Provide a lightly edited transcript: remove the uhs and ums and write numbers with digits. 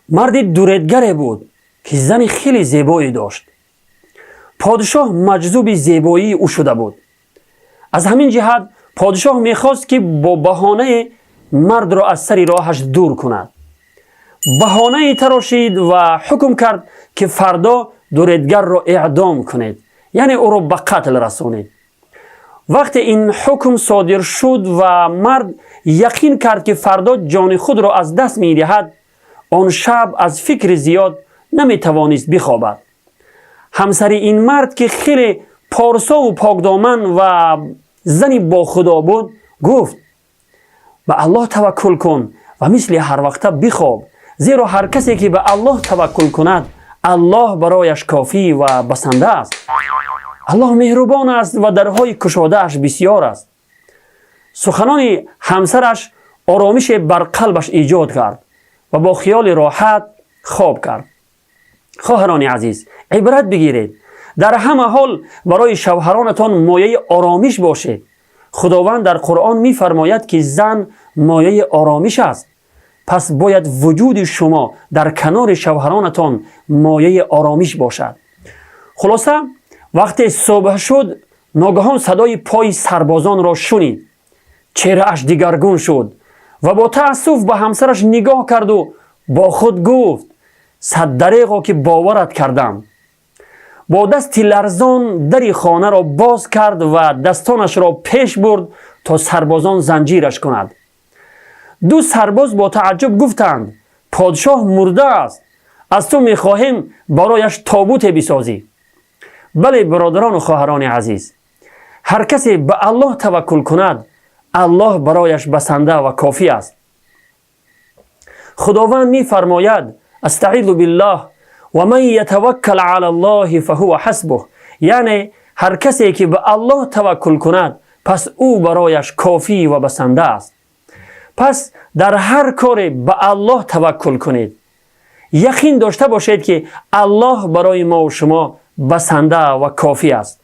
Марди дуредгаре буд, ки зани хеле зебое дошт. Подшоҳ маҷзуби зебоии ӯ шуда буд. Аз ҳамин ҷиҳат подшоҳ мехост, ки бо баҳонае мардро аз сари роҳаш дур кунад. Баҳонае тарошид ва ҳукм кард, ки фардо дуредгарро эъдом кунед, яъне ӯро ба қатл расонед. Вақте ин ҳукм содир шуд ва мард яқин кард, ки фардо ҷони худро аз даст медиҳад, он шаб аз фикри зиёд наметавонист бихобад. Ҳамсари ин мард, ки хеле порсову покдоман ва зани бохудо буд, гуфт: «Ба Аллоҳ таваккул кун ва мисли ҳарвақта бихоб, зеро ҳар касе ки ба Аллоҳ таваккул кунад, Аллоҳ барояш кофӣ ва басанда аст. Аллоҳ меҳрубон аст ва дарҳои кушодааш бисьёр аст». Суханони ҳамсараш оромише бар қалбаш эҷод кард ва бо хиёли роҳат хоб кард. Хоҳарони азиз, ибрат бигиред: дар ҳама ҳол барои шавҳаронатон мояи оромиш бошед. Худованд дар Қуръон мефармояд, ки зан мояи оромиш аст. Пас бояд вуҷуди шумо дар канори шавҳаронатон мояи оромиш бошад. Хулоса, вақте субҳ шуд, ногаҳон садои пои сарбозонро шунид. Чеҳрааш дигаргун шуд ва бо таассуф ба ҳамсараш нигоҳ карду бо худ гуфт: «Саддареғо, ки боварат кардам». Бо дасти ларзон дари хонаро боз кард ва дастонашро пеш бурд, то сарбозон занҷираш кунад. Ду сарбоз бо тааҷҷуб гуфтанд: «Подшоҳ мурдааст, аз ту мехоҳем барояш тобуте бисозӣ». Бале, бародарону хоҳарони азиз, ҳар касе ба Аллоҳ таваккул кунад, Аллоҳ барояш басанда ва кофӣ аст. Худованд мефармояд: أستعيذ بالله، ومن يتوكل على الله فهو حسبه. Яъне ҳар касе ки ба Аллоҳ таваккул кунад, пас ӯ барояш кофӣ ва басанда аст. Пас дар ҳар коре ба Аллоҳ таваккул кунед, яқин дошта бошед, ки Аллоҳ барои мову шумо басанда ва кофӣ аст.